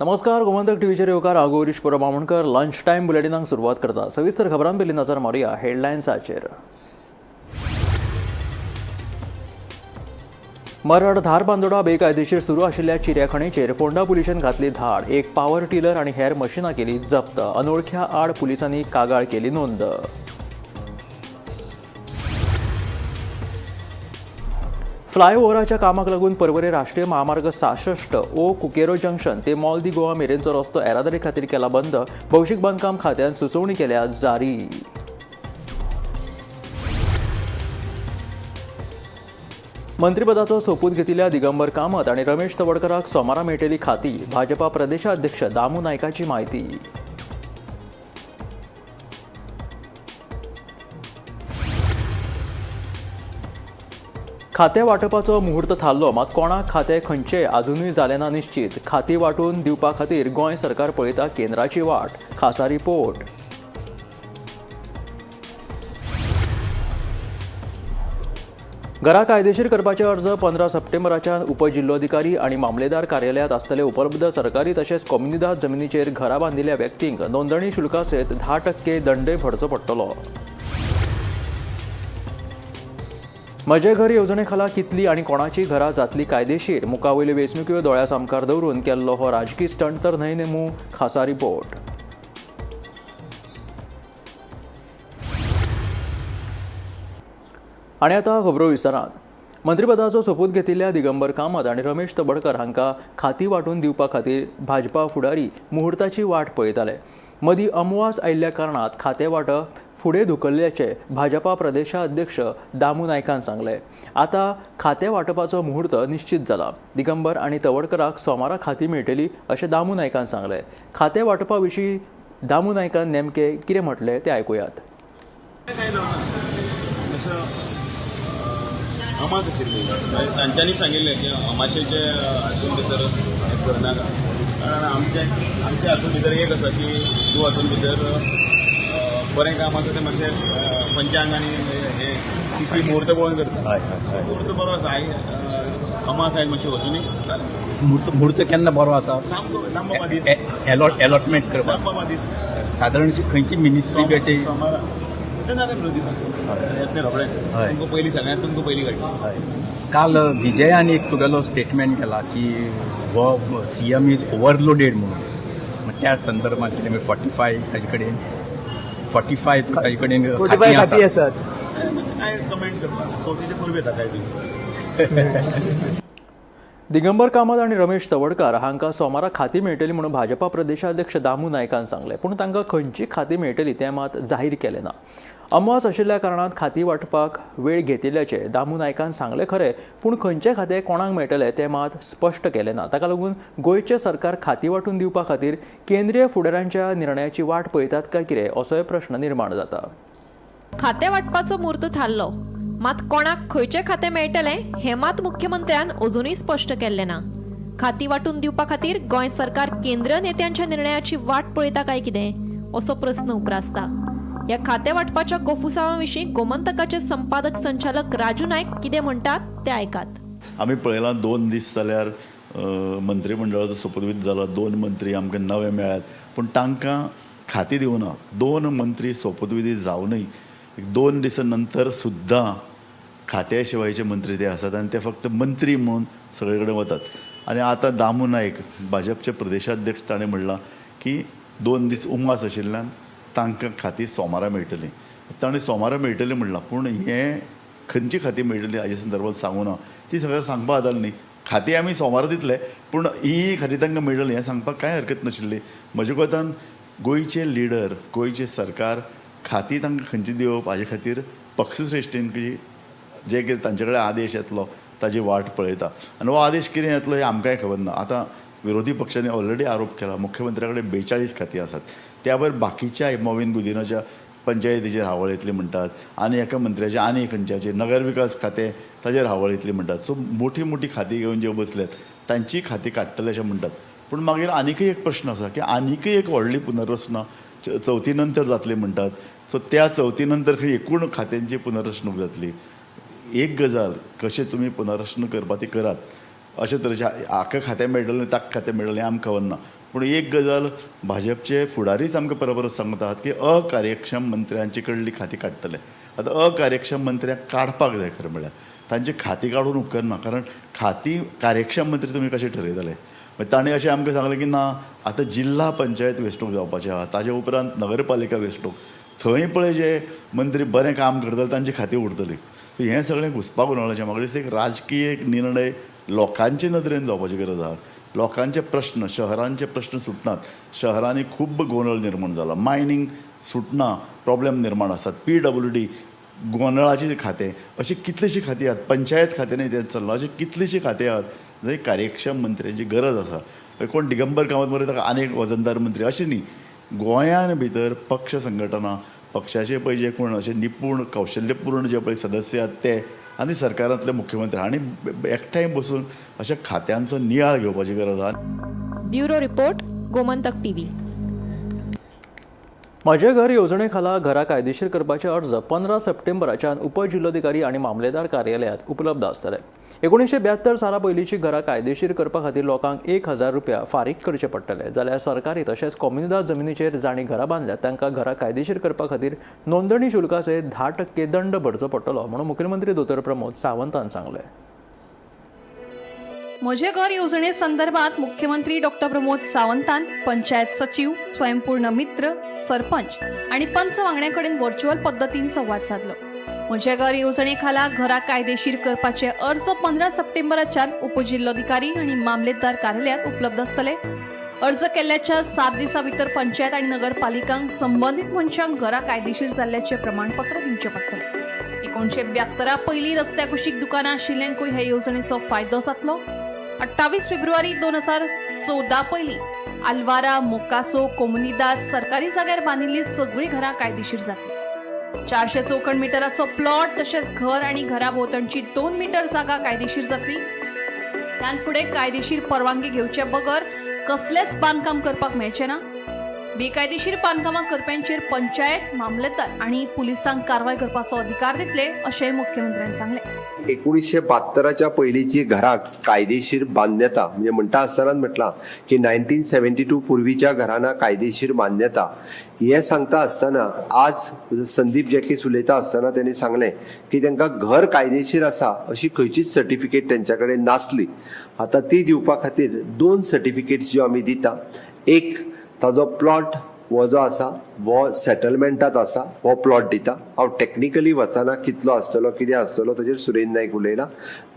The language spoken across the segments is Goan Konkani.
नमस्कार, गोमंतक टीव्हीचेर येवकार. हांव गौरीश परब आमोणकर. लंच टायम बुलेटिनाक सुरवात करता. सविस्तर खबरां पयलीं नजर मारुया हेडलायन्साचेर. मरड धारबांदोडा बेकायदेशीर सुरू आशिल्ल्या चिऱ्या खणीचेर फोंडा पुलिशेन घातली धाड. एक पावर टिलर आनी हेर मशिनां केली जप्त. अनोळख्या आड पुलिसांनी कागाळ केली नोंद. फ्लायओव्हराच्या कामाक लागून पर्वरे राष्ट्रीय महामार्ग 66 ओ कुकेरो जंक्शन ते मॉल दी गोवा मेरेनचो रस्तो येरादारी खातीर केला बंद. भौशीक बांदकाम खात्यान सुचोवणी केल्या जारी. मंत्रीपदाचो सोपूत घेतिल्ल्या दिगंबर कामत आनी रमेश तवडकराक सोमारा मेळटली खाती. भाजपा प्रदेशाध्यक्ष दामू नायकाची म्हायती. खातें वांटपाचो मुहूर्त थारलो, मात कोणाक खातें खंयचें अजुनूय जालें ना निश्चीत. खातीं वांटून दिवपा खातीर गोंय सरकार पळयता केंद्राची वाट. खासा रिपोर्ट. घरां कायदेशीर करपाचे अर्ज 15 सप्टेंबराच्यान उपजिल्लोधिकारी आनी मामलेदार कार्यालयांत आसतले उपलब्ध. सरकारी तशेंच कोमुनिदाद जमनीचेर घरां बांदिल्ल्या व्यक्तींक नोंदणी शुल्का सयत 10% दंडय भरचो पडटलो. म्हजें घर येवजणे खाला कितली आनी कोणाची घरां जातली कायदेशीर? मुखावयल्यो वेंचणुक्यो दोळ्या सामकार दवरून केल्लो हो राजकी स्टंट तर न्हय न्ही? खासा रिपोर्ट. आनी आतां खबरो विस्तारान. मंत्रीपदाचो सोपूत घेतिल्ल्या दिगंबर कामत आनी रमेश तबडकर हांकां खातीं वांटून दिवपा खातीर भाजपा फुडारी मुहूर्ताची वाट पळयताले. मदीं अमवास आयिल्ल्या कारणान खातें वांटप फुडें धुकल्ल्याचें भाजपा प्रदेशाध्यक्ष दामू नायकान सांगलें. आतां खातें वांटपाचो मुहूर्त निश्चीत जाला. दिगंबर आनी तवडकराक सोमारा खातीं मेळटली अशें दामू नायकान सांगलें. खातें वांटपा विशीं दामू नायकान नेमकें कितें म्हटलें तें आयकुयात. काय जावना, जसं अमास आशिल्ली, तांच्यांनी सांगिल्लें की अमाशेचे हातून भितर हें करनाका, कारण आमचे आमच्या हातून भितर एक आसा की तूं हातून भितर बरें काम आसा तें मातशें पंचांग आनी हे तिथी मुहूर्त पळोवन करता. मुहूर्त बरो आसा. आयज अमास, आयज मातशें वचुनी. मुहूर्त केन्ना बरो आसा? सामको दामबाबा दीस. अलॉटमेंट करपाक. दामबाबा दीस. सादारणशी खंयची मिनिस्ट्री बी अशी? सोमारा ते जाता विरोधी येतले रोखडेच. तुमकां पयलीं, सगळ्यांत तुमकां पयलीं कळटलें. काल विजयान एक तुगेलो स्टेटमेंट केला की हो सीएम is overloaded म्हणून. मग त्या संदर्भात कितें? 45 ताजे कडेन, 45 ताजे कडेन 45 खातीं आसात. काय कमेंट करपाक, चवथीचे पूर्व येता काय बी. दिगंबर कामत आनी रमेश तवडकार हांकां सोमारा खातीं मेळटली म्हणून भाजपा प्रदेशाध्यक्ष दामू नायकान सांगलें. पूण तांकां खंयची खातीं मेळटली तें मात जाहीर केलें ना. अमवास आशिल्ल्या कारणान खातीं वांटपाक वेळ घेतिल्ल्याचें दामू नायकान सांगलें खरें, पूण खंयचें खातें कोणाक मेळटलें तें मात स्पश्ट केलें ना. ताका लागून गोंयचें सरकार खातीं वांटून दिवपा खातीर केंद्रीय फुडाऱ्यांच्या निर्णयाची वाट पळयतात काय कितें, असोय प्रश्न निर्माण जाता. खातें वांटपाचो म्हूर्त थारलो, मात कोणाक खंयचें खातें मेळटलें हें मात मुख्यमंत्र्यान अजुनूय स्पश्ट केल्लें ना. खातीं वांटून दिवपा खातीर गोंय सरकार केंद्रीय नेत्यांच्या निर्णयाची वाट पळयता काय कितें, असो प्रस्न उप्रासता. ह्या खातें वांटपाच्या कोफुसांवा विशीं गोमंतकाचे संपादक संचालक राजू नायक कितें म्हणटात तें आयकात. आमी पळयलां, 2 दीस जाल्यार मंत्रीमंडळाचो सोपूतविधी जाला. दोन मंत्री आमकां नवे मेळ्ळ्यात, पूण तांकां खातीं दिवना. दोन मंत्री सोपूतविधी जावनय एक 2 दिसां नंतर सुद्दां खात्या शिवायचे मंत्री ते आसात आनी ते फक्त मंत्री म्हणून सगळे कडेन वतात. आनी आतां दामू नायक, भाजपचे प्रदेशाध्यक्ष, ताणें म्हणलां की 2 दीस उमास आशिल्ल्यान तांकां खातीं सोमारा मेळटलीं. ताणें सोमारा मेळटलीं म्हणलां, पूण हें खंयची खातीं मेळटलीं हाजे संदर्भात सांगूं ना. ती सगळें सांगपा जातालें न्ही, खातीं आमी सोमारा दितले, पूण ही खातीं तांकां मेळटलीं हें सांगपाक कांय हरकत नाशिल्ली. म्हज्या कोतान गोंयचे लिडर, गोंयचें सरकार खातीं तांकां खंयची दिवप हाजे खातीर पक्षश्रेश्ठीन जे कितें तांचे कडेन आदेश येतलो ताजी वाट पळयता. आनी हो आदेश कितें येतलो हें आमकांय खबर ना. आतां विरोधी पक्षांनी ऑलरेडी आरोप केला, मुख्यमंत्र्या कडेन 42 खातीं आसात. त्या भायर बाकीच्या मॉवीन गुदिन्होच्या पंचायतीचेर हावळ येतली म्हणटात, आनी एका मंत्र्याचे आनी खंयच्याचेर नगर विकास खातें ताजेर हावळ येतली म्हणटात. सो मोठी मोठी खातीं घेवन जे बसल्यात तांची खातीं काडटले अशें म्हणटात. पूण मागीर आनिकय एक प्रश्न आसा की आनिकय एक व्हडली पुनर्रचना चवथी नंतर जातली म्हणटात. सो त्या चवथी नंतर खंय एकूण खात्यांची पुनर्रचणूक जातली. एक गजाल, कशें तुमी पुनर्रचना करपा ती करात. अशे तरेचे हाका खातें मेळटलें, ताका खातें मेळटलें हें आमकां खबर ना. पूण एक गजाल भाजपचे फुडारीच आमकां परत परत सांगतात की अकार्यक्षम मंत्र्यांचे कडली खातीं काडटले. आतां अकार्यक्षम मंत्र्यांक काडपाक जाय खरें म्हळ्यार, तांची खातीं काडून उपकरना, कारण खातीं कार्यक्षम मंत्री तुमी कशें ठरयतले? मागीर ताणें अशें आमकां सांगलें की ना, आतां जिल्हा पंचायत वेंचणूक जावपाची आहा, ताजे उपरांत नगरपालिका वेंचणूक, थंय पळय जे मंत्री बरें काम करतले तांची खातीं उरतलीं. सो हें सगळें घुसपा गोंदळाचें. म्हाका दिसता एक राजकीय एक निर्णय लोकांचे नदरेन जावपाची गरज आहा. लोकांचे प्रश्न, शहरांचे प्रश्न सुटनात, शहरांनी खूब्ब गोंदळ निर्माण जाला, मायनींग सुटना, प्रॉब्लेम निर्माण आसात, PWD गोंदळाचें खातें, अशीं कितलींशीं खातीं आहात, पंचायत खातें न्ही तें चल्लां, अशीं कितलींशीं खातीं आहात जंय कार्यक्षम मंत्र्यांची गरज आसा. कोण दिगंबर कामत मरे ताका आनीक वजनदार मंत्री अशें न्ही, गोंयान भितर पक्ष संघटना, पक्षाचे पळय जे कोण अशे निपूण कौशल्यपूर्ण जे पळय सदस्य आहात ते आनी सरकारांतले मुख्यमंत्री हांणी एकठांय बसून अशा खात्यांचो नियाळ घेवपाची गरज आहा. Bureau report, Gomantak TV. म्हजें घर येवजणे खाला घरां कायदेशीर करपाचे अर्ज 15 सप्टेंबराच्यान उपजिल्लोधिकारी आनी मामलेदार कार्यालयांत उपलब्ध आसतले. 1972 साला पयलींची घरां कायदेशीर करपा खातीर लोकांक 1000 रुपया फारीक करचे पडटले, जाल्यार सरकारी तशेंच कोमुनिदाद जमनीचेर जांणी घरां बांदल्यात तांकां घरां कायदेशीर करपा खातीर नोंदणी शुल्का सयत 10% दंड भरचो पडटलो म्हणून मुखेलमंत्री दोतोर प्रमोद सावंतान सांगलें. म्हजें घर येवजणे संदर्भात मुख्यमंत्री डॉक्टर प्रमोद सावंतान पंचायत सचिव, स्वयंपूर्ण मित्र, सरपंच आनी पंच वांगड्यां कडेन व्हर्च्युअल पद्दतीन संवाद सादलो. म्हजें घर येवजणे खाला घरां कायदेशीर करपाचे अर्ज 15 सप्टेंबराच्यान उपजिल्लोधिकारी आनी मामलेदार कार्यालयांत उपलब्ध आसतले. अर्ज केल्ल्याच्या 7 दिसां भितर पंचायत आनी नगरपालिकांक संबंदीत मनशांक घरां कायदेशीर जाल्ल्याचें प्रमाणपत्र दिवचें पडटलें. 1972 पयलीं रस्त्या कुशीक दुकानां आशिल्ल्यांकूय हे येवजणेचो फायदो जातलो. 28 फेब्रुवारी 2014 पयलीं आल्वारा, मोकासो, कोमुनिदाद सरकारी जाग्यार बांदिल्ली सगळीं घरां कायदेशीर जातली. 400 चौखण मिटराचो प्लॉट तशेंच घर आनी घरा भोंवतणची 2 मिटर जागा कायदेशीर जातली. त्यान फुडें कायदेशीर परवानगी घेवचे बगर कसलेंच बांदकाम करपाक मेळचें ना. बेकायदेशीर बांदकामां करप्यांचेर पंचायत, मामलेदार आनी पुलिसांक कारवाय करपाचो अधिकार दितले अशें मुख्यमंत्र्यान सांगलें. 1972 पयलींची घरां कायदेशीर मान्यता, म्हणजे म्हणटा आसतनाच म्हटलां की 1972 पूर्वीच्या घरांना कायदेशीर मान्यता हें सांगता आसतना आज संदीप जॅकीस उलयता आसतना तेणी सांगलें की तांकां घर कायदेशीर आसा अशी खंयचीच सर्टिफिकेट तेंच्या कडेन नासली. आतां ती दिवपा खातीर 2 सर्टिफिकेट्स ज्यो आमी दिता, एक ताजो प्लॉट हो जो आसा हो सेटलमेंटात आसा हो प्लॉट दिता. हांव टॅक्निकली वतना कितलो आसतलो कितें आसतलो ताजेर सुरेंद्र नायक उलयला.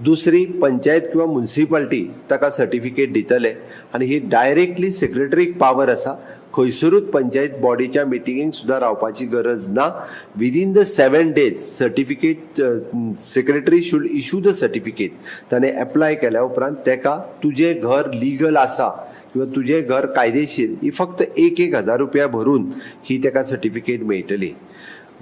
दुसरी पंचायत किंवा मुन्सिपाल्टी ताका सर्टिफिकेट दितले आनी ही डायरेक्टली सेक्रेटरीक पावर आसा, खंयसरूच पंचायत बॉडीच्या मिटिंगेक सुद्दां रावपाची गरज ना. Within the 7 days certificate secretary should issue the certificate. ताणें एप्लाय केल्या उपरांत ताका तुजें घर लिगल आसा किंवा तुजें घर कायदेशीर ही फक्त 1,000 रुपया भरून ही ताका सर्टिफिकेट मेळटली.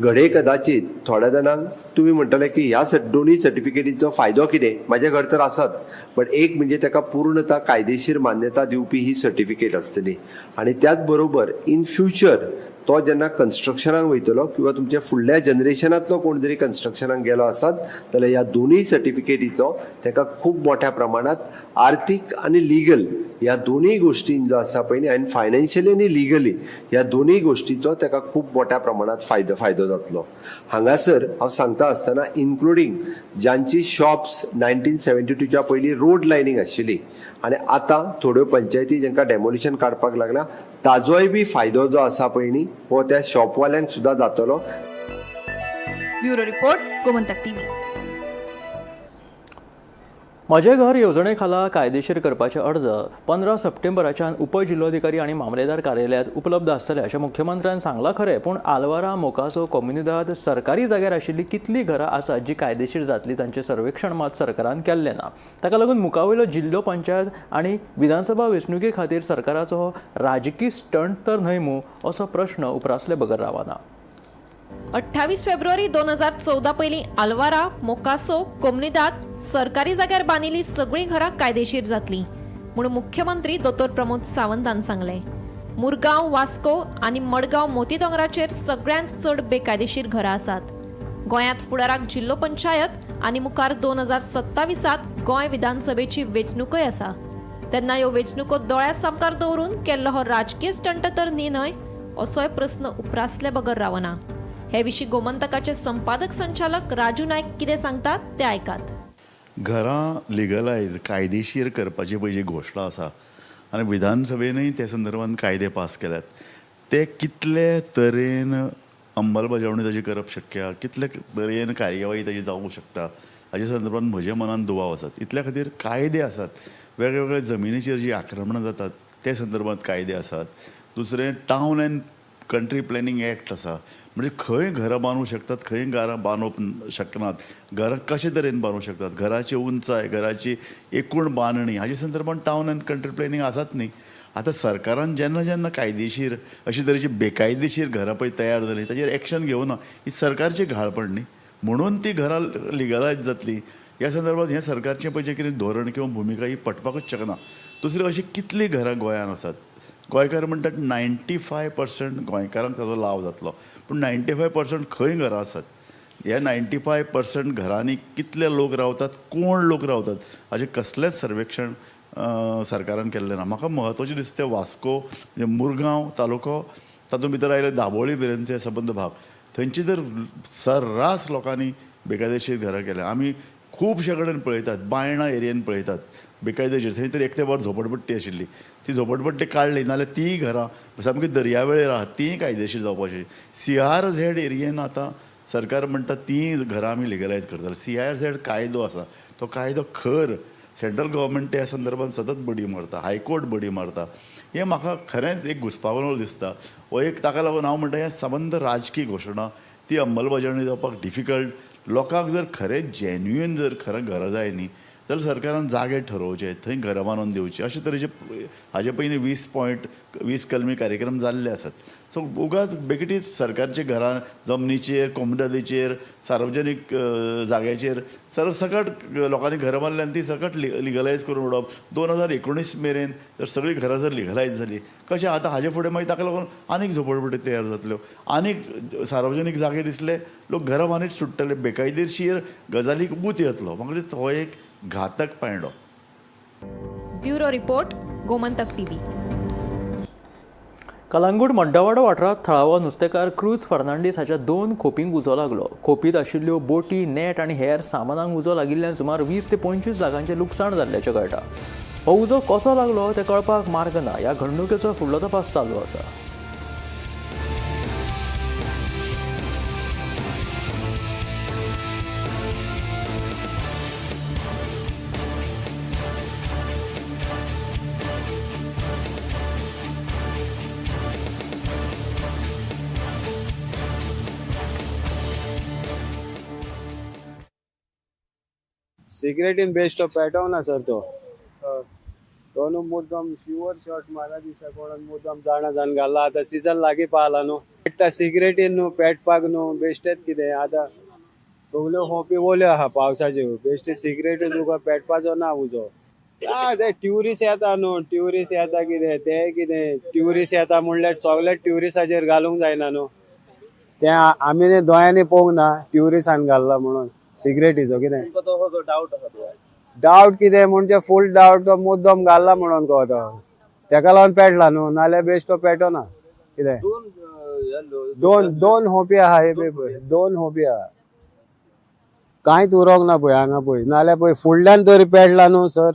घडये कदाचित थोड्या जाणांक तुमी म्हणटले की ह्या दोनूय सर्टिफिकेटीचो फायदो कितें, म्हाजें घर तर आसात, बट एक म्हणजे ताका पूर्णता कायदेशीर मान्यता दिवपी ही सर्टिफिकेट आसतली आनी त्याच बरोबर इन फ्युचर तो जेन्ना कन्स्ट्रक्शनाक वयतलो किंवा तुमच्या फुडल्या जनरेशनांतलो कोण जरी कन्स्ट्रक्शनाक गेलो आसत जाल्यार ह्या दोनूय सर्टिफिकेटीचो ताका खूब मोठ्या प्रमाणांत आर्थीक आनी लिगल ह्या दोनूय गोश्टीन जो आसा पळय न्ही, आनी फायनान्शियली आनी लिगली ह्या दोनूय गोश्टीचो ताका खूब मोठ्या प्रमाणांत फायदो जातलो. हांगासर हांव सांगता आसतना इन्क्लुडींग जांची शॉप्स 1972च्या पयलीं रोड लायनींग आशिल्ली आनी आतां थोड्यो पंचायती जांकां डेमोलिशन काडपाक लागला ताजोय बी फायदो जो आसा पळय न्ही हो त्या शॉपवाल्यांक सुद्दां जातलो. Bureau report, Gomantak TV. म्हजें घर येवजणे खाला कायदेशीर करपाचे अर्ज 15 सप्टेंबराच्यान उपजिल्लोधिकारी आनी मामलेदार कार्यालयांत उपलब्ध आसतले अशें मुख्यमंत्र्यान सांगलां खरें, पूण आलवारा, मोकासो, कोमुनिदाद सरकारी जाग्यार आशिल्लीं कितलीं घरां आसात जीं कायदेशीर जातलीं तांचें सर्वेक्षण मात सरकारान केल्लें ना. ताका लागून मुखावयलो जिल्लो पंचायत आनी विधानसभा वेंचणुके खातीर सरकाराचो हो राजकी स्टंट तर न्हय मूं असो प्रश्न उप्रासले बगर रावना. 28 फेब्रुवारी 2014 पयलीं आलवारा, मोकासो, कोमुनिदाद सरकारी जाग्यार बांदिल्लीं सगळीं घरां कायदेशीर जातलीं म्हूण मुख्यमंत्री दोतोर प्रमोद सावंतान सांगलें. मुरगांव, वास्को आनी मडगांव मोती दोंगराचेर सगळ्यांत चड बेकायदेशीर घरां आसात. गोंयांत फुडाराक जिल्लो पंचायत आनी मुखार 2027 गोंय विधानसभेची वेंचणूकय आसा. तेन्ना ह्यो वेंचणुको दोळ्या सामकार दवरून केल्लो हो राजकीय स्टंट तर न्ही न्हय असोय प्रस्न उप्रासले बगर रावना. हे विशीं गोमंतकाचे संपादक संचालक राजू नायक कितें सांगतात ते आयकात. घरां लिगलायज कायदेशीर करपाची पळय जी घोशणा आसा आनी विधानसभेनूय त्या संदर्भात कायदे पास केल्यात, ते कितले तरेन अंमलबजावणी ताजी करप शक्य आहा, कितले तरेन कार्यवाही ताजी जावूंक शकता हाजे संदर्भात म्हज्या मनान दुबाव आसात. इतल्या खातीर कायदे आसात, वेगवेगळ्या जमिनीचेर जी आक्रमणां जातात ते संदर्भात कायदे आसात. दुसरें town and country planning act आसा, म्हणजे खंय घरां बांदूंक शकतात, खंय घरां बांदप शकनात, घरां कशे तरेन बांदूंक शकतात, घराची उंचाय, घराची एकूण बांदणी हाजे संदर्भात टावन अँड कंट्री प्लॅनिंग आसात न्ही. आतां सरकारान जेन्ना जेन्ना कायदेशीर अशे तरेची बेकायदेशीर घरां पळय तयार जालीं ताजेर एक्शन घेवना, ही सरकारची घाळपण न्ही, म्हणून ती घरां लिगलायज जातली ह्या संदर्भात हें सरकारचें पळय जें कितें धोरण किंवा भुमिका ही पटपाकूच शकना. दुसरें, अशीं कितलीं घरां गोंयांत आसात, गोंयकार म्हणटात 95% गोंयकारांक ताजो लाव जातलो, पूण 95% खंय घरां आसात? ह्या 95% घरांनी कितले लोक रावतात, कोण लोक रावतात हाचें कसलेंच सर्वेक्षण सरकारान केल्लें ना. म्हाका म्हत्वाचें दिसता वास्को म्हणजे मुरगांव तालुको, तातूंत भितर आयले दाबोळी मेरेनचे सबंद भाग, थंयची तर सर्रास लोकांनी बेकायदेशीर घरां केल्या. आमी खुबशे कडेन पळयतात, बायणा एरियेन पळयतात बेकायदेशीर, थंय तर एक तेंपार झोपडपट्टी आशिल्ली, ती झोपडपट्टी काडली नाल्यार तीय घरां सामकी दर्यावेळेर आहा तीय कायदेशीर जावपाची. CRZ एरियेन आतां सरकार म्हणटा तीं घरां आमी लिगलायज करतले. CRZ कायदो आसा, तो कायदो खर सेंट्रल गव्हर्मेंट त्या संदर्भात सतत बडी मारता, हायकोर्ट बडी मारता. हें म्हाका खरेंच एक घुस्पागोंदळ दिसता. हो एक ताका लागून हांव म्हणटा हें सबंद राजकी घोशणा, ती अंमलबजावणी जावपाक डिफिकल्ट. लोकांक जर खरें जेन्युइन जर खरें घरां जाय न्ही जाल्यार सरकारान जागे ठरोवचे, थंय घरां बांदून दिवची, अशे तरेचे हाजे पयलीं 20 पॉयंट 20 कलमी कार्यक्रम जाल्ले आसात. सो उगाच बेगीनच सरकारच्या घरां जमनीचेर, कोमुनिदादीचेर, सार्वजनीक जाग्याचेर सरसकट लोकांनी घरां बांदली आनी ती सकट लिगलायज करून उडोवप. 2019 मेरेन जर सगळीं घरां जर लिगलायज जाली कशें आतां हाजे फुडें मागीर ताका लागून आनीक झोपडपट्टी तयार जातल्यो, आनीक सार्वजनीक जागे दिसले लोक घरां बांदीत सुट्टले, बेकायदेशीर गजालीक ऊत येतलो. म्हाका दिसता हो एक घातक पायंडो. Bureau report, Gomantak TV. Calangute Maddawado वाठारांत थळावो नुस्तेकार क्रूज फर्नांडीस हाच्या 2 खोपींक उजो लागलो. खोपींत आशिल्ल्यो बोटी, नेट आनी हेर सामानांक उजो लागिल्ल्यान सुमार 20 ते 25 लाखांचें लुकसाण जाल्ल्याचें कळटा. हो उजो कसो लागलो तें कळपाक मार्ग ना. ह्या घडणुकेचो फुडलो तपास चालू आसा. सिगरेटीन बेश्टो पेटोवना सर तो तो न्हू मुद्दम शुवर शॉट मारा दिसा कोणाक मुद्दम जाणा जावन घाला. आतां सिजन लागीं पावला न्हू, पेट्टा सिगरेटीन न्हू पेटपाक न्हू बेश्टेच कितें. आतां सगल्यो खोंपी ओल्यो आहा पावसाच्यो, बेश्टे सिगरेटी तुका पेटपाचो ना उजो. ते ट्युरिस्ट येता न्हू, ट्युरिस्ट येता कितें ते कितें ट्युरिस्ट येता म्हणल्यार सगळे ट्युरिस्टाचेर घालूंक जायना न्हू. तें आमी दोळ्यांनी पळोवंक ना ट्युरिस्टान घाल्ला म्हणून सिगरेटीचो कितें डावट कितें म्हणजे फूल डावट तो मुद्दम घाल्ला म्हणून कळटा, तेका लागून पेटला न्हू, नाल्यार बेश्टो पेटना कितें. दोन होपी आहा, हे पळय 2 होपी आहा, कांयच उरोंक ना पळय हांगा पळय. नाल्यार पळय फुडल्यान तरी पेटला न्हू सर,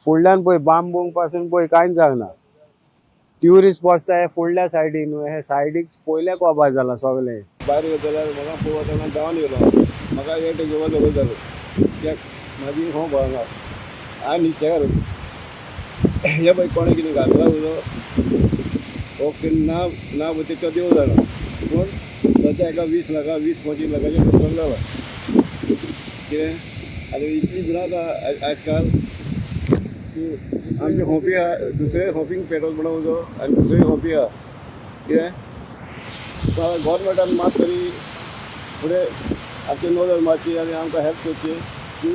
फुडल्यान पळय बांबूंक पासून पळय कांयच जावना. ट्युरिस्ट बसता हे फुडल्या सायडीन न्हू, हे सायडीक पयले कोबा जाला सगळे. भायर वयता जाल्यार म्हाका पळोवप वतना धांवन येयलो, म्हाका हे घेवन सगळें जालें कित्याक म्हाजी हो भोंवना हांवें निश्चय हे पळय कोणें कितें घातला उजो हो कितें ना ना पळय तो देव जाणा, पूण सद्या एका 20 लाखां 20-25 लाखांचें लुकसाण जालां कितें. आनी इतली भिरांत आजकाल की आमची खोंपी आहा, दुसरे खोंपींक पेट्रोल म्हणून उजो आनी दुसरी खोंपी आहा कितें. गव्हर्मेंटान मात तरी फुडें आमची नदर मारची आनी आमकां हेल्प करची की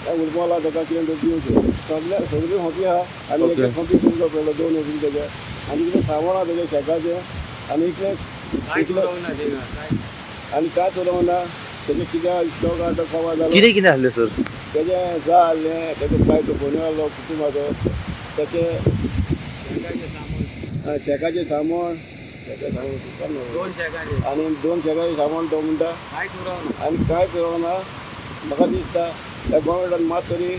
उरपाला ताका कितें तरी दिवचें. सगल्या सगळी खोंपी आहा आनी एक खोंपी उजो पडलो, 2 खोंपी तेजे आनी कितें सामान आहा तेजें शेकाचें आनी इतलें आनी कांयच उरोंक ना. तेजें कितें स्टॉक आहा तो काबार जालो. कितें कितें आसलें सर? तेजें जा आहलें, तेजो पांय तो फोंड आहलो कुटुंबाचो, तेचे शेकाचें सामण, आनी 2 शेकाचें सामान तो म्हणटा आनी कांय करूंक ना. म्हाका दिसता त्या गोवोरमेंटान मात तरी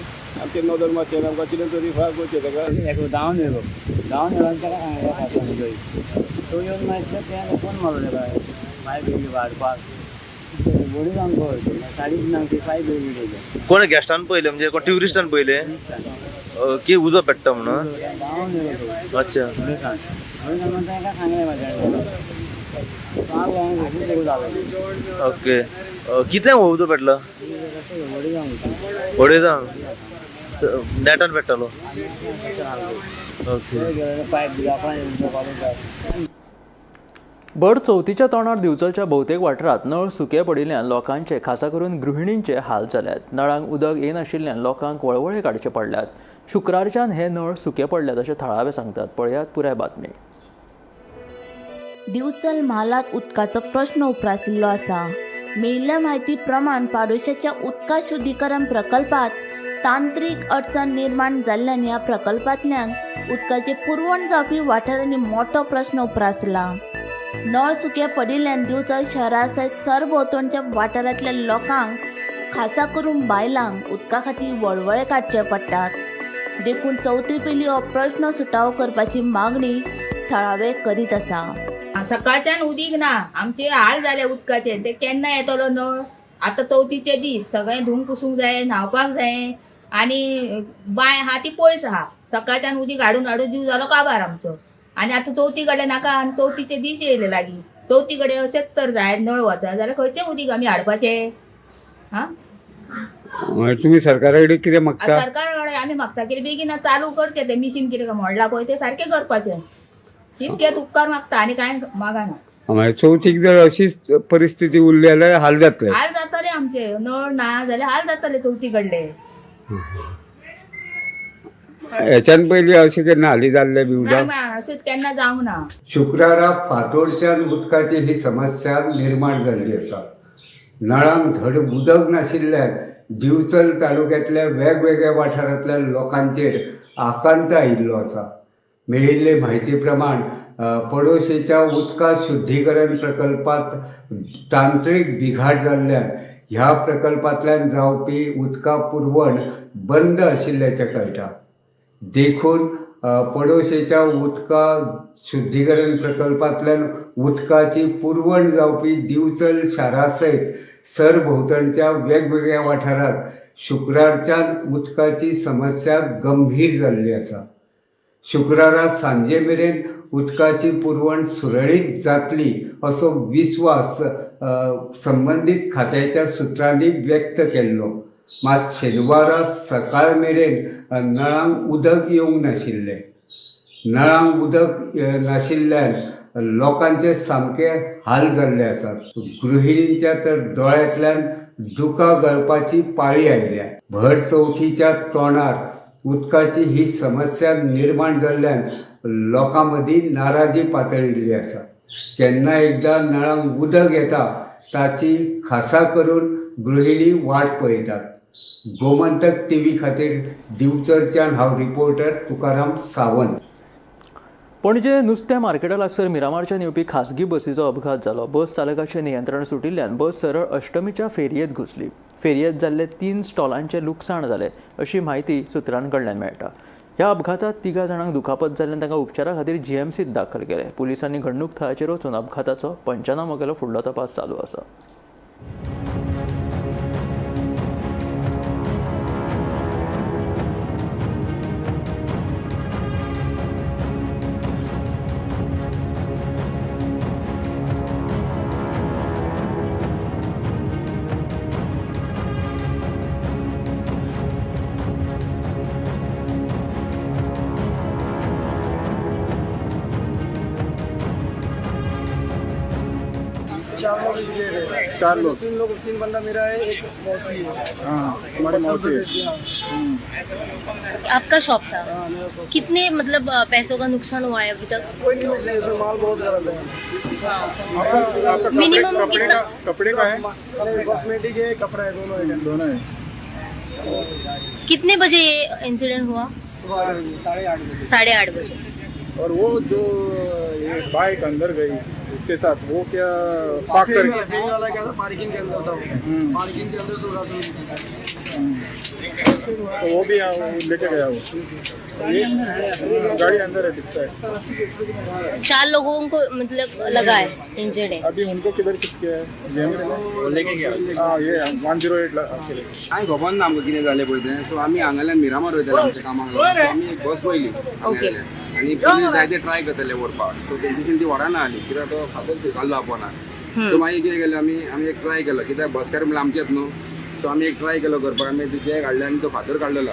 आमचेर नदर मारचें, आमकां कितें तरी फार करचें ताका. एकलो धांवन येयलो, धांवन येयलो आनी ताका सांगलें, तो येवन मागीर तें फोन मारलो ताका पायप येयली हाडपाक, व्हडली जावन पळय 3:30 ती पायप येयली तेजे. कोण गेस्टान पयलें, म्हणजे कोण ट्युरिस्टान पयलें की उजो पेट्टा म्हणून? धांवन येयलो तो. अच्छा. व्हडले ताका सांगलें म्हाज्या. ओके, कितल्यांक हो उजो पेटलो? अडेजांक नेटान पेट्टालो. ओके. भर चवथीच्या तोंडार दिवचलच्या भोवतेक वाठारांत नळ सुके पडिल्ल्यान लोकांचे, खासा करून गृहिणींचे हाल जाल्यात. नळांक उदक येनाशिल्ल्यान लोकांक वळवळे काडचे पडल्यात. शुक्रारच्यान हे नळ सुके पडल्यात अशें थळावे सांगतात. पळयात पुराय बातमी. दिवचल म्हालांत उदकाचो प्रश्न उप्रासिल्लो आसा. मेळिल्ल्या म्हायती प्रमाण पाडोशाच्या उदका शुद्धीकरण प्रकल्पात तांत्रीक अडचण निर्माण जाल्ल्यान ह्या प्रकल्पांतल्यान उदकाचे पुरवण जावपी वाठारांनी मोटो प्रश्न उप्रासला. नळ सुके पडिल्ल्यान दिवचल शहरा सयत सरभोंवतणच्या वाठारांतल्या लोकांक, खासा करून बायलांक उदका खातीर वळवळे काडचे पडटात. देखून चवथी पयलीं हो प्रश्न सुटावो करपाची मागणी थळावे करीत आसा. सकाळच्यान उदीक ना, आमचे हाल जाले उदकाचे. ते केन्ना येतलो नळ? आतां चवथीचे दीस, सगळें धुवूंक पुसूंक जाय, न्हांवपाक जाय, आनी बांय आहा ती पयस आहा. सकाळच्यान उदीक हाडून हाडून जीव जालो काबार आमचो. आनी आतां चवथी कडेन नाका, आनी चवथीचे दीस येयले लागीं, चवथी कडेन अशेंच तर जाय नळ वचा जाल्यार खंयचें उदीक आमी हाडपाचें? हा, तुमी सरकारा कडेन कितें मागता? सरकारा कडेन आमी मागता की बेगीन चालू करचें, तें मिशीन कितें मोडलां पळय तें सारकें करपाचें. इतकें उपकार मागता आनी कांय मागना. मागीर चवथीक जर अशीच परिस्थिती उरली जाल्यार हाल जातले. हाल जातले आमचे, नळ ना जाल्यार हाल जातले चवथी कडले. हेच्यान पयलीं अशें केन्ना हाली जाल्लें बी उदक? ना, अशेंच केन्ना जावंक ना. शुक्रारा फातोडच्यान उदकाची ही समस्या निर्माण जाल्ली आसा. नळांक धड उदक नाशिल्ल्यान दिवचल तालुक्यांतल्या वेगवेगळ्या वाठारांतल्या लोकांचेर आकांत आयिल्लो आसा. मेळिल्ले म्हायती प्रमाण पडोशेच्या उदका शुद्धीकरण प्रकल्पात तांत्रीक बिघाड जाल्ल्यान ह्या प्रकल्पांतल्यान जावपी उदका पुरवण बंद आशिल्ल्याचें कळटा. देखून पडोशेच्या उदका शुद्धीकरण प्रकल्पांतल्यान उदकाची पुरवण जावपी दिवचल शारा सयत सरभोंवतणच्या वेगवेगळ्या वाठारांत शुक्रारच्यान उदकाची समस्या गंभीर जाल्ली आसा. शुक्रारा सांजे मेरेन उदकाची पुरवण सुरळीत जातली असो विस्वास संबंदीत खात्याच्या सुत्रांनी व्यक्त केल्लो. मात शेनवारा सकाळ मेरेन नळांक उदक येवंक नाशिल्लें. नळांक उदक नाशिल्ल्यान लोकांचे सामके हाल जाल्ले आसात. गृहिणींच्या तर दोळ्यांतल्यान दुकां गळपाची पाळी आयल्या. भर चवथीच्या तोंडार उदकाची ही समस्या निर्माण जाल्ल्यान लोकां मदीं नाराजी पातळिल्ली आसा. केन्ना एकदां नळांक उदक येता ताची खासा करून गृहिणी वाट पळयतात. गोमंतक टीव्ही खातीर दिवचलच्यान हांव रिपोर्टर तुकाराम सावंत. पणजे नुस्तें मार्केटा लागसर मिरामारच्यान येवपी खासगी बसीचो अपघात जालो. बस चालकाचें नियंत्रण सुटिल्ल्यान बस सरळ अष्टमीच्या फेरयेंत घुसली. फेरयेंत जाल्ले 3 स्टॉलांचें लुकसाण जालें अशी म्हायती सुत्रांकडल्यान मेळटा. ह्या अपघातांत 3 जाणांक दुखापत जाल्ल्यान तांकां उपचारा खातीर जीएमसीत दाखल केले. पुलिसांनी घडणूक थळाचेर वचून अपघाताचो पंचनामो केलो. फुडलो तपास चालू आसा. चार लोग इंजर्ड है। चार लोग? तीन लोग, तीन बंदा मेरा है, एक मौसी है। हाँ, हमारी मौसी है। आपका शॉप था? हाँ, मेरा शॉप। कितने मतलब पैसों का नुकसान हुआ है अभी तक? कोई नहीं रोक रही, माल बहुत गलत है। आपका आपका मिनिमम कपड़े कितना? का, कपड़े का है? कॉस्मेटिक है, कपड़ा है, दोनों है। दोनों है। कितने बजे ये इंसिडेंट हुआ? सुबह 8:30 बजे। 8:30 बजे। और वो जो ये बाइक अंदर गई इसके साथ, वो क्या पार्क कर वाला क्या था, पार्किंग के अंदर था वो। पार्किंग के अंदर सो रहा था। तो वो भी लेके गया वो। ये गाड़ी अंदर है दिखता है। चार लोगों को मतलब लगा है, इंजर्ड है। अभी उनको किधर शिफ्ट किया है? जेम्स में लेके गया। हाँ, ये 108 के लिए। कांय खबर ना आमकां कितें जालें पळय तें। सो आमी हांगाल्यान मिरामार वयताले आमच्या कामाक लागून। सो आमी एक बस पळयली ओके। आनी पुलीस जायते ट्राय करताले व्हरपाक, सो तेंच्याशीन ती व्हरना आली कित्याक तो फातर शिरकालो आपोनाक। सो मागीर कितें केलें आमी, आमी एक ट्राय केलो कित्याक बसकार म्हणल्यार आमचेच न्हू। सो आमी एक ट्राय केलो करपाक, आमी जॅक हाडले आनी तो फातर काडलेलो।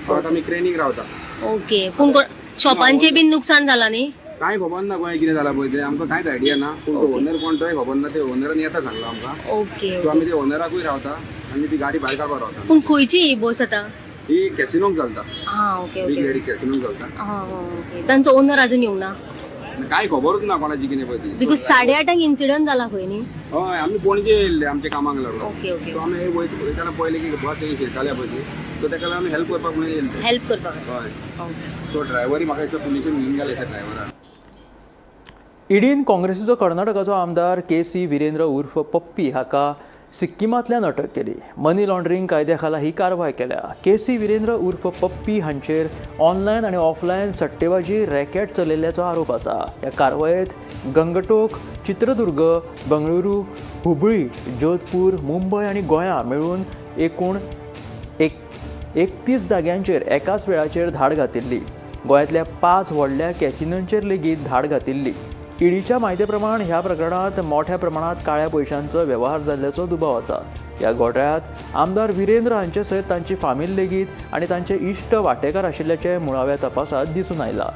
सो आतां आमी क्रेनीक रावता। ओके, पूण शॉपांचे बीन नुकसान जाला न्ही? कांय खबर ना गोंय कितें जालां पळय तें, आमकां कांयच आयडिया ना। पूण तो ओनर कोण तोय खबर ना, ते ओनरान येता सांगला आमकां। ओके। सो आमी ते ओनराकूय रावता आनी ती गाडी भायर काडपाक रावता। पूण खंयची ही बस आतां? ही कॅसिनोक चलता। हा, ओके। बिग ओके लेडी कॅसिनोक चलता। हा हा, ओके। तांचो ओनर अजून येवंक ना? कांय खबरूच ना कोणाची कितें पळय ती। Because 8:30 incident जाला खंय न्ही? हय, आमी पणजे येयल्ले आमच्या कामाक लागून। ओके ओके सो आमी वयताना पळयलें की बस येवन शिरकाल्या पळय ती, सो ताका लागून आमी हेल्प करपाक म्हणून येयल्ले। हेल्प करपाक। हय, सो ड्रायव्हरी म्हाका दिसता पुलिशेन घेवन गेले ड्रायव्हराक। ईडीन काँग्रेसीचो कर्नाटकाचो आमदार के सी विरेंद्र उर्फ पप्पी हाका सिक्किमांतल्यान अटक केली। मनी लॉन्ड्रिंग कायद्या खाला ही कारवाय केल्या। के सी विरेंद्र उर्फ पप्पी हांचेर ऑनलायन आनी ऑफलायन सट्टेबाजी रॅकेट चलयल्ल्याचो आरोप आसा। ह्या कारवायेंत गंगटोक, चित्रदुर्ग, बंगळुरू, हुबळी, जोधपूर, मुंबय आनी गोंया मेळून एकूण 31 जाग्यांचेर एकाच वेळाचेर धाड घातिल्ली। गोंयांतल्या 5 व्हडल्या कॅसिनोंचेर लेगीत धाड घातिल्ली। ईडीच्या म्हायती प्रमाण ह्या प्रकरणांत मोठ्या प्रमाणात काळ्या पयशांचो वेव्हार जाल्ल्याचो दुबाव आसा। ह्या घोटाळ्यांत आमदार विरेंद्र हांचे सयत तांची फामील लेगीत आनी तांचे इश्ट वांटेकार आशिल्ल्याचें मुळाव्या तपासांत दिसून आयलां।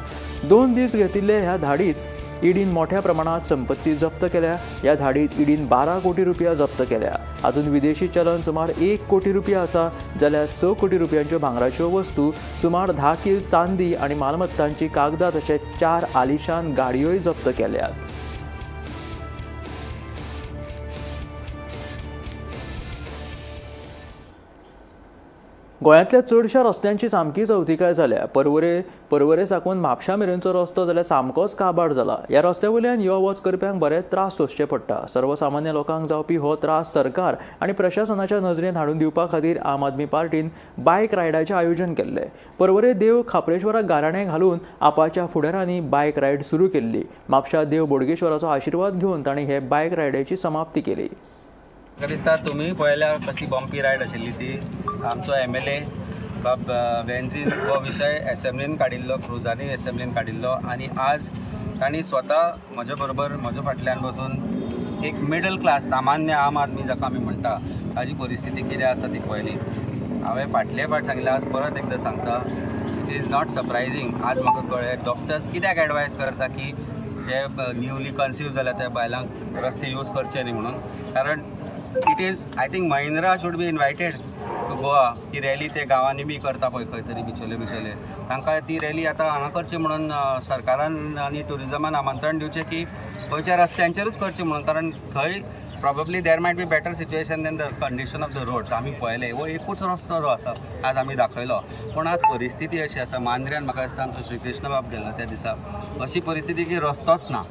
2 दीस घेतिल्ले ह्या धाडीत ईडीन मोठ्या प्रमाणात संपत्ती जप्त केल्या। ह्या धाडीत ईडीन 12 कोटी रुपया जप्त केल्या। हातूंत विदेशी चलन सुमार 1 कोटी रुपया आसा, जाल्यार 6 कोटी रुपयांच्यो भांगराच्यो वस्तू, सुमार 10 कील चांदी आनी मालमत्तांची कागदां तशेंच 4 आलिशान गाडयोय जप्त केल्यात। गोंयांतल्या चडश्या रस्त्यांची सामकीच अवतिकाय जाल्या। पर्वरे साकून म्हापशा मेरेनचो रस्तो जाल्यार सामकोच काबार जाला। ह्या रस्त्या वयल्यान यो वच करप्यांक बरेच त्रास सोंसचे पडटा। सर्वसामान्य लोकांक जावपी हो त्रास सरकार आनी प्रशासनाच्या नजरेंत हाडून दिवपा खातीर आम आदमी पार्टीन बायक रायडाचें आयोजन केल्लें। पर्वरे देव खाप्रेश्वराक गाराणें घालून आपाच्या फुडारांनी बायक रायड सुरू केल्ली। म्हापशा देव बोडगेश्वराचो आशिर्वाद घेवन तांणी हे बायक रायडाची समाप्ती केली। म्हाका दिसता तुमी पळयल्या कशी बम्पी रायड आशिल्ली ती। आमचो MLA बाब वेन्झीन हो विशय एसेंब्लीन काडिल्लो, क्रुजांनी एसेंब्लीन काडिल्लो आनी आज तांणी स्वता म्हजे बरोबर म्हज्या फाटल्यान बसून एक मिडल क्लास सामान्य आम आदमी जाका आमी म्हणटा ताजी परिस्थिती कितें आसा ती पळयली। हांवें फाटले फावट सांगलें, आज परत एकदां सांगता, it is not surprising. आज म्हाका कळ्ळें डॉक्टर्स कित्याक एडवायज करता की जे न्यूली कन्सीव जाल्या त्या बायलांक रस्ते यूज करचे न्ही म्हणून, कारण it is, I think Mahindra should be invited to Goa. He rally ते गांवांनी बी करता पळय खंय तरी बिचोले बिचोले, तांकां ती रॅली आतां हांगा करची म्हणून सरकारान आनी ट्युरिजमान आमंत्रण दिवचें की गोंयच्या रस्त्यांचेरूच करची म्हणून, कारण थंय probably there might be better situation than the condition of the roads. आमी पळयलें हो एकूच रस्तो जो आसा आज आमी दाखयलो, पूण आज परिस्थिती अशी आसा मांद्र्यान म्हाका दिसता आमचो श्रीकृष्ण बाब गेल्लो त्या दिसा, अशी परिस्थिती की रस्तोच ना।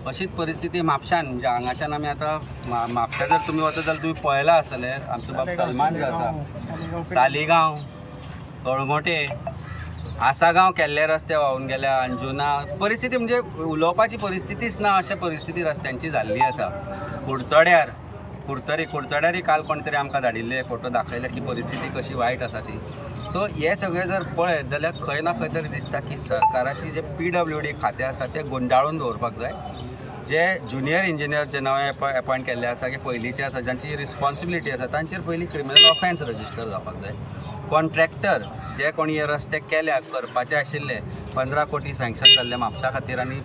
अशीच परिस्थिती म्हापशान, म्हणजे हांगाच्यान आमी आतां म्हापशा जर तुमी वचत जाल्यार तुमी पळयलां आसतलें, आमचो बाब सलमान जो आसा, सालिगांव, कळंगोटे, आसागांव केल्ले रस्ते व्हांवून गेल्या, अंजुना परिस्थिती म्हणजे उलोवपाची परिस्थितीच ना अशा परिस्थिती रस्त्यांची जाल्ली आसा। कुडचड्यार, कुडतरी, कुडचड्यारय काल कोण तरी आमकां धाडिल्ले फोटो दाखयले की परिस्थिती कशी वायट आसा ती। सो हे सगळें जर पळयत जाल्यार खंय ना खंय तरी दिसता की सरकाराची जे PWD खातें आसा तें गुंडाळून दवरपाक जाय। जे ज्युनियर इंजिनियर जे नवे एपॉयंट केल्ले आसा की पयलींचे आसा जांची रिस्पॉन्सिबिलिटी आसा तांचेर पयलीं क्रिमिनल ऑफेन्स रजिस्टर जावपाक जाय। कॉन्ट्रॅक्टर जे कोणी हे रस्ते केल्या करपाचे आशिल्ले 15 कोटी सँक्शन जाल्ले म्हापसा खातीर आनी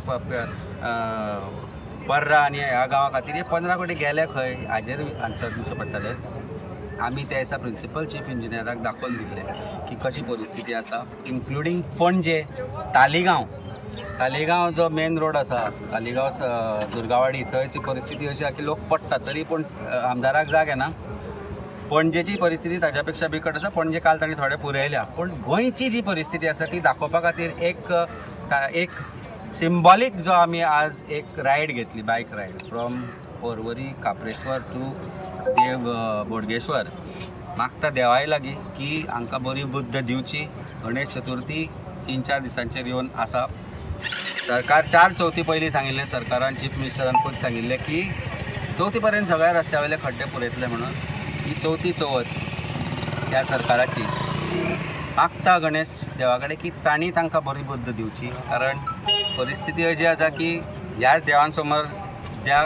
पर्रा आनी ह्या गांवा खातीर हे 15 कोटी गेले खंय हाजेर आन्सर दिवचें पडटलें. आमी त्या दिसा प्रिंसिपल चीफ इंजिनियराक दाखोवन दिल्लें की कशी परिस्थिती आसा, इन्क्लुडींग पणजे तालिगांव, तालिगांव जो मेन रोड आसा, तालिगांव दुर्गावाडी, थंयची परिस्थिती अशी आसा की लोक पडटा, तरी पूण आमदाराक जाग येना. पणजेची परिस्थिती ताज्या पेक्षा बिकट आसा. पणजे काल तांणी थोडे पुरयल्या, पूण गोंयची जी परिस्थिती आसा ती दाखोवपा खातीर एक एक सिंबॉलीक जो आमी आज एक रायड घेतली, bike ride from Porvorim Khapreshwar to Dev Bodgeshwar. मागता देवाय लागीं की हांकां बरी बुद्द दिवची. गणेश चतुर्थी 3-4 दिसांचेर येवन आसा. सरकार 4 चवथी पयलीं सांगिल्लें, सरकारान चीफ मिनिस्टरान खूब सांगिल्लें की चवथी पर्यंत सगळ्या रस्त्या वयले खड्डे पुरयतले म्हणून. ही चवथी चवथ ह्या सरकाराची. मागता गणेश देवा कडेन की तांणी तांकां बरी बुद्द दिवची, कारण परिस्थिती अशी आसा की ह्याच देवांसमोर ज्या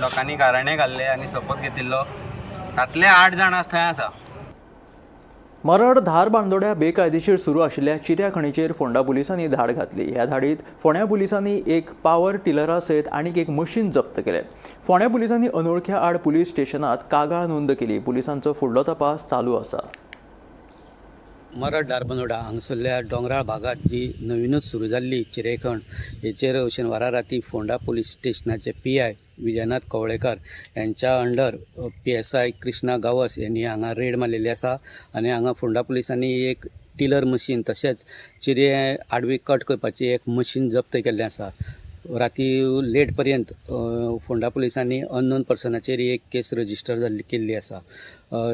लोकांनी गाराणें घाल्लें आनी शपथ घेतिल्लो तातले 8 जाण आज थंय आसा. मरड धारबांदोड्या बेकायदेशीर सुरू आशिल्ल्या चिऱ्या खणीचेर फोंडा पुलिसांनी धाड घातली. ह्या धाडीत फोंड्या पुलिसांनी एक पावर टिलरा सयत आनीक एक मशीन जप्त केलें. फोंड्या पुलिसांनी अनोळख्या आड पुलीस स्टेशनात कागाळ नोंद केली. पुलिसांचो फुडलो तपास चालू आसा. मरड धारबांदोडा हांगसरल्या दोंगराळ भागात जी नवीनच सुरू जाल्ली चिरेखण हेचेर शेनवारा राती फोंडा पुलीस स्टेशनाचे PI Vijayanath Kavlekar यांच्या अंडर PSI Krishna Gawas यांनी हांगा रेड मारलेली आसा आनी हांगा फोंडा पुलिसांनी एक टिलर मशीन तशेंच चिरे आडवी कट करपाची एक मशीन जप्त केल्लें आसा. राती लेट पर्यंत फोंडा पुलिसांनी अननोन पर्सनाचेर एक केस रजिस्टर केल्ली आसा.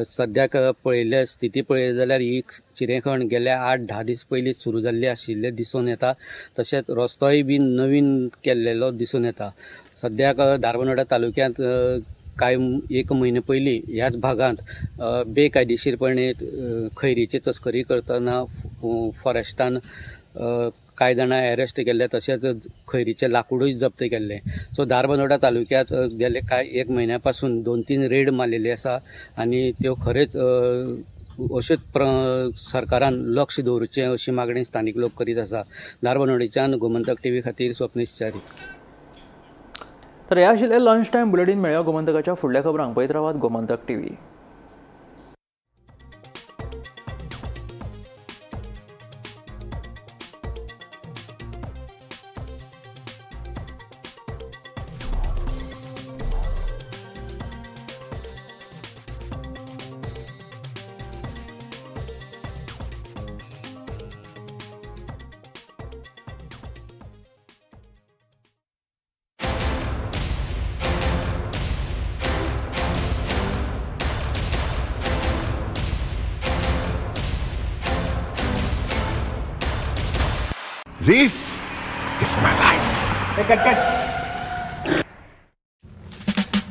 सद्याक पळयल्ल्या स्थिती पळयली जाल्यार ही चिरेखण गेल्या 8-10 दीस पयलीं सुरू जाल्ली आशिल्लें दिसून येता. तशेंच रस्तोय बी नवीन केल्लेलो दिसून येता. सद्याक धारबांदोडा तालुक्यांत कांय एक म्हयने पयलीं ह्याच भागांत बेकायदेशीरपणे खैरीची तस्करी करतना फॉरेस्टान कांय जाणां अरेस्ट केल्ले, तशेंच खैरीचें लाकूडूय जप्त केल्लें. सो धारबांदोडा तालुक्यांत गेले कांय एक म्हयन्या पासून 2-3 रेड मारलेली आसा आनी त्यो खरेंच अश्योच सरकारान लक्ष दवरचें अशी मागणी स्थानीक लोक करीत आसा. धारबांदोडेच्यान गोमंतक टीव्ही खातीर स्वप्नेश च्यारी. तर ह्या आशिल्लें लंच टायम बुलेटीन. मेळया गोमंतकाच्या फुडल्या खबरांक. पळयत रावात Gomantak TV. This is my life.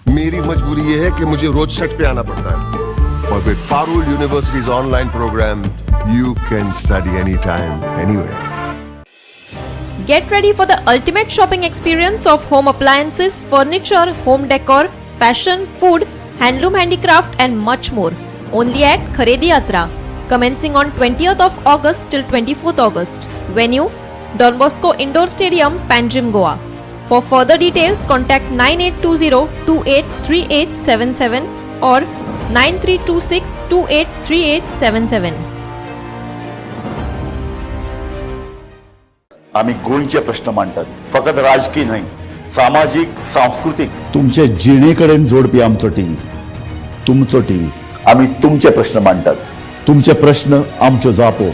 मेरी मजबूरी ये है कि मुझे रोज सेट पे आना पड़ता है और with Parul University's online program, you can study anytime, anywhere. Get ready for the ultimate shopping experience of home appliances, furniture, home decor, fashion, food, handloom, handicraft and much more. Only at Kharedi Yatra. Commencing on 20th of August till 24th August. Venue, Don Bosco Indoor Stadium, Panjim, Goa. For further details, contact 9820 283877 or 9326 283877. आमी गोंयचे प्रश्न मांडटात, फकत राजकीय न्हय, सामाजीक, सांस्कृतीक, तुमचे जिणे कडेन जोडपी आमचो टीव्ही, तुमचो टीव्ही. आमी तुमचे प्रश्न मांडटात, तुमचे प्रश्न आमच्यो जापो.